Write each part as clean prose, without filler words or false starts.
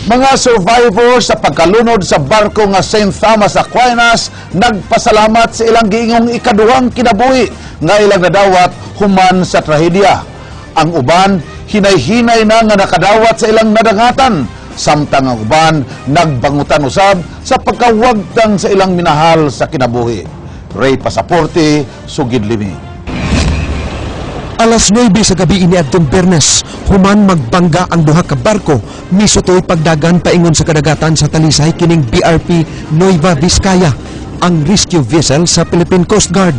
Mga survivor sa pagkalunod sa barko nga St. Thomas Aquinas nagpasalamat sa ilang giingong ikaduhang kinabuhi nga ilang nadawat human sa trahedya. Ang uban hinay-hinay na nga nakadawat sa ilang nadangatan, samtang ang uban nagbangutan usab sa pagkawagtang sa ilang minahal sa kinabuhi. Ray Pasaporte, sugid limi. Alas 9 sa gabi iniadtong Biyernes, human magbangga ang duha ka barko, misutoy pagdagan paingon sa kadagatan sa Talisay kining BRP Nueva Vizcaya, ang rescue vessel sa Philippine Coast Guard.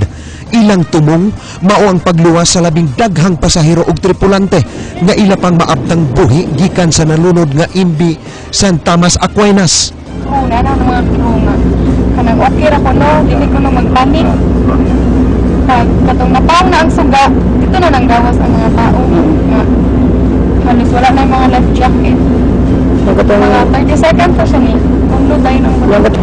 Ilang tumong mao ang pagluwas sa labing daghang pasahero ug tripulante nga ila pang maabtang buhi gikan sa nalunod nga MB San Tomas Aquinas. Crew na ng mga crew nga kanang okay ra ko, no, dili ko no magpanik. Pag katong napaong na ang suga dito na nang gawas ang mga tao nga halos wala na yung mga life jacket. Mga 30 seconds pa siya ni unlod tayo ng mga.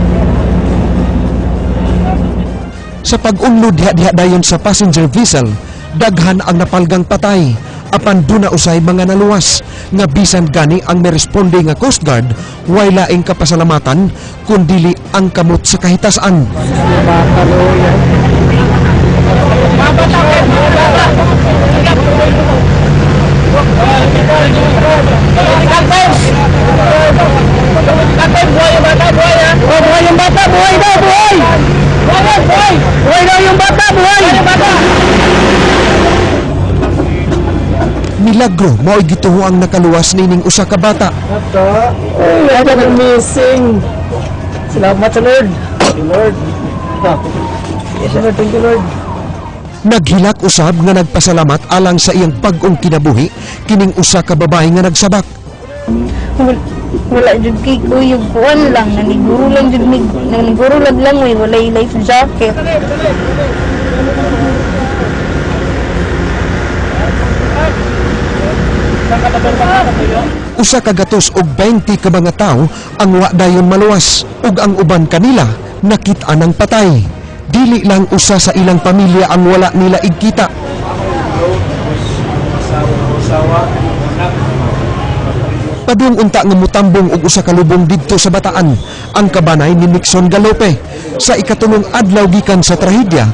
Sa pag-unlod diha-diha dayon sa passenger vessel, daghan ang napalgang patay. Apan duna usay mga naluwas nga bisan gani ang miresponde nga Coast Guard way laing kapasalamatan kundili ang kamot sa kahitasan. Buhay yung bata, buhay daw, buhay! Buhay, buhay! Buhay daw yung bata, buhay! Milagro mao'y gituho ang nakaluwas nining usa ka bata. Ay, ako missing. Salamat sa Lord. Thank you, Lord. Yes, Lord, thank you, Lord. Naghilak usab nga nagpasalamat alang sa iyang bag-ong kinabuhi kining usa ka babae nga nagsabak. Wala jud kay kuyog, kuan lang, naniguro lang jud mig, naniguro lang langoy, walay life jacket. Usa ka gatos og 20 ka mga tawo ang wa dayon maluwas ug ang uban kanila nakit-an ang patay. Dili lang usa sa ilang pamilya ang wala nila igkita. Padung unta nga mutambong og usa ka lubong didto sa Bataan ang kabanay ni Nixon Galope. Sa ikatulong adlaw gikan sa trahedya,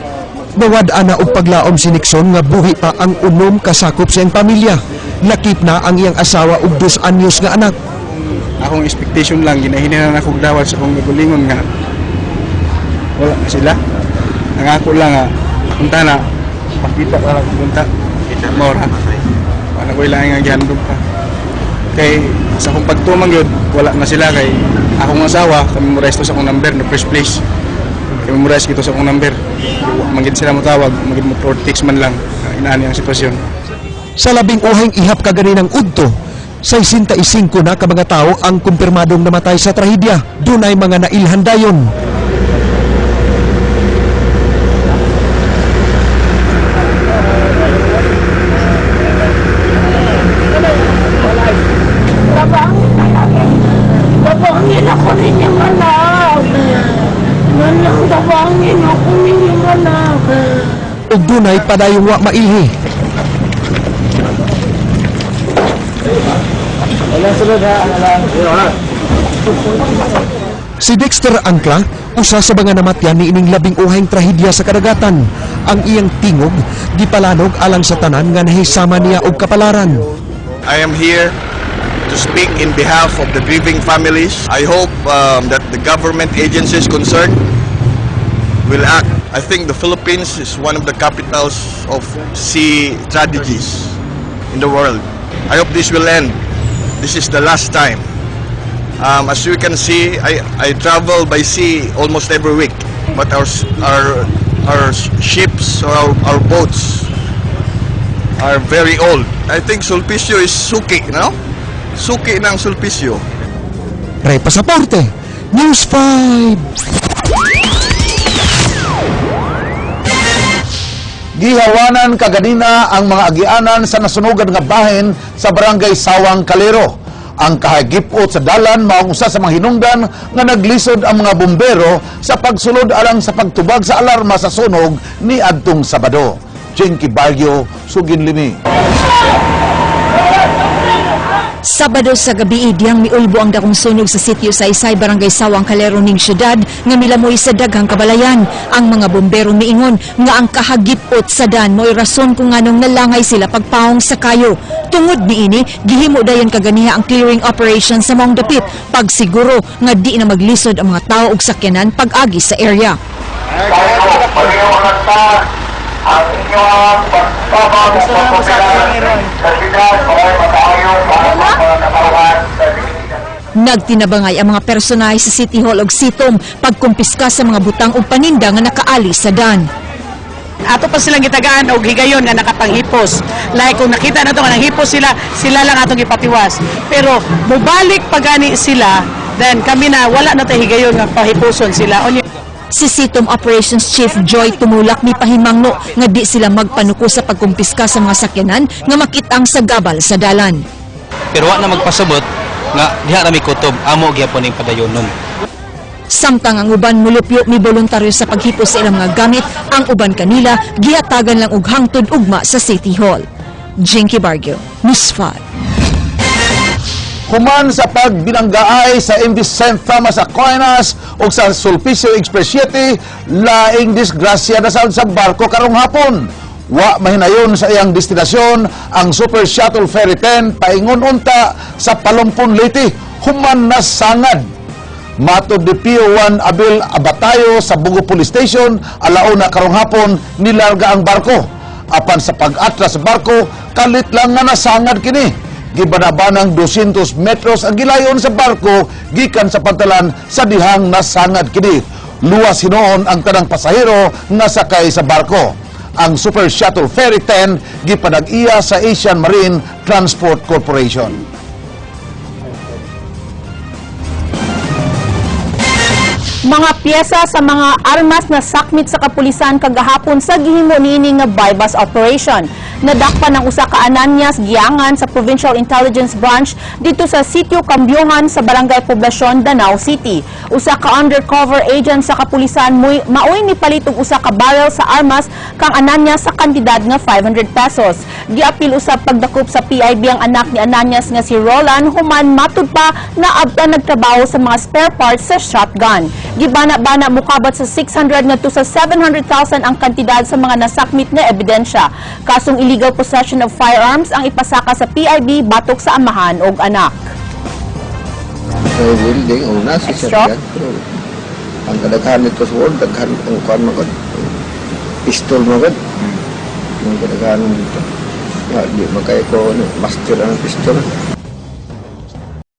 nawad-an na og paglaom si Nixon nga buhi pa ang unom kasakop sa iyang pamilya. Lakip na ang iyang asawa ug 2 anyos nga anak. Akong expectation lang, ginahinan na akong dawat sa akong nagulingon nga wala na sila. Ang ako lang nga, unta na, pakita ka lang unta. Mora. Wala ko ilang nga gihandog pa. Kay sa akong pagtumang yun, wala na sila kay akong asawa, kami mo resto sa akong number no first place. Kami mo rest sa akong number. Manggid sila mo tawag, manggid mo or text man lang. Inaani ang sitwasyon. Sa labing uhing ihap kaganinang udto, 65 na ka mga tao ang kumpirmadong namatay sa trahedya. Dunay mga nailhan dayon. Tabangin ako ninyong anak. Manang tabangin ako ninyong anak. Ug dunay padayong wa mailhi. Si Dexter Angkla, usa sa mga namatyan niining labing uhayng trahedya sa kadagatan. Ang iyang tingog gipalanog alang sa tanan nga nahisama niya og kapalaran. I am here to speak in behalf of the grieving families. I hope that the government agencies concerned will act. I think the Philippines is one of the capitals of sea tragedies in the world. I hope this will end. This is the last time. As you can see, I travel by sea almost every week, but our ships or our boats are very old. I think Sulpicio is suki, no? Suki ng Sulpicio. Ray Pasaporte, News 5. Gihawanan kaganina ang mga agianan sa nasunugan nga bahin sa barangay Sawang, Calero. Ang kahagipot sa dalan maong usa sa mga hinungdan nga naglisod ang mga bumbero sa pagsulod alang sa pagtubag sa alarma sa sunog ni adtong Sabado. Jinky Barrio, sugin limi. Sabado sa gabi, diyang miulbo ang dakong sunog sa sitio sa Isay, Barangay Sawang, Calero ning syudad nga milamoy sa daghang kabalayan. Ang mga bombero miingon nga ang kahagipot sa dan mo'y rason kung nganong nalangay sila pagpawong sa kayo. Tungod niini, gihimo dayon kaganiha ang clearing operation sa maong dapit pagsiguro nga di na maglisod ang mga tao ug sakyanan pag-agi sa area. Nagtinabangay ang mga personahe sa City Hall ug Sitom pagkumpiska sa mga butang ug paninda nga nakaali sa dan. Ato pa silang gitagaan og higayon nga nakapanghipos. Like kung nakita na to nga nanghipos sila, sila lang atong ipatiwas. Pero mubalik pa gani sila, then kami na wala na tay higayon nga pahipuson sila. Unya. Si Sitom Operations Chief Joy Tumulak ni pahimangno nga di sila magpanuko sa pagkumpiska sa mga sakyanan nga makitang sa gabal sa dalan. Pero wa na magpasabot nga diha ra mi kutob, amo gyapon ning padayonon. Samtang ang uban mulupyo mi voluntaryo sa paghipos sa ilang mga gamit, ang uban kanila gihatagan lang og hangtod ugma sa City Hall. Jinky Bargio, News 5. Human sa pagbinanggaay sa MV St. Thomas Aquinas o sa Sulpicio Express 7, laing disgrasya na sa barko karong hapon. Wa mahinayon sa iyang destinasyon ang Super Shuttle Ferry 10 paingon unta sa Palumpon, Leyte, human na sangad. Matod ni PO1 Abel Abatayo sa Bugo Police Station, alauna karong hapon nilarga ang barko. Apan sa pag-atras sa barko, kalit lang nga nasangad kini. Gibanabanang 200 metros ang gilayon sa barko gikan sa pantalan sa dihang nasangad kini. Luwas hinuon ang tanang pasahero nga sakay sa barko. Ang Super Shuttle Ferry 10 gipanag-iya sa Asian Marine Transport Corporation. Mga piyesa sa mga armas na sakmit sa kapulisan kagahapon sa gihimo niini nga bypass operation. Nadakpan ang usa ka Ananias Giangan sa Provincial Intelligence Branch dito sa Sitio Kambyuhan sa Barangay Poblacion, Danao City. Usa ka undercover agent sa kapulisan maoy nipalit og usa ka barrel sa armas kang Ananias sa kantidad nga 500 pesos. Giapil usab pagdakop sa PIB ang anak ni Ananias nga si Roland human matud pa na abta nagtrabaho sa mga spare parts sa shotgun. Gibana-bana mukabat sa 600 ngadto sa 700,000 ang kantidad sa mga nasakmit nga ebidensya. Kasong illegal possession of firearms ang ipasaka sa PIB batok sa amahan og anak. May welding o nasa siya Extra? yan. Pero ang kadaghan nito sa world, daghan ang kuan magod. Pistol magod. Ang kadaghan dito. Ya, di makaya ko ano, master ang pistol.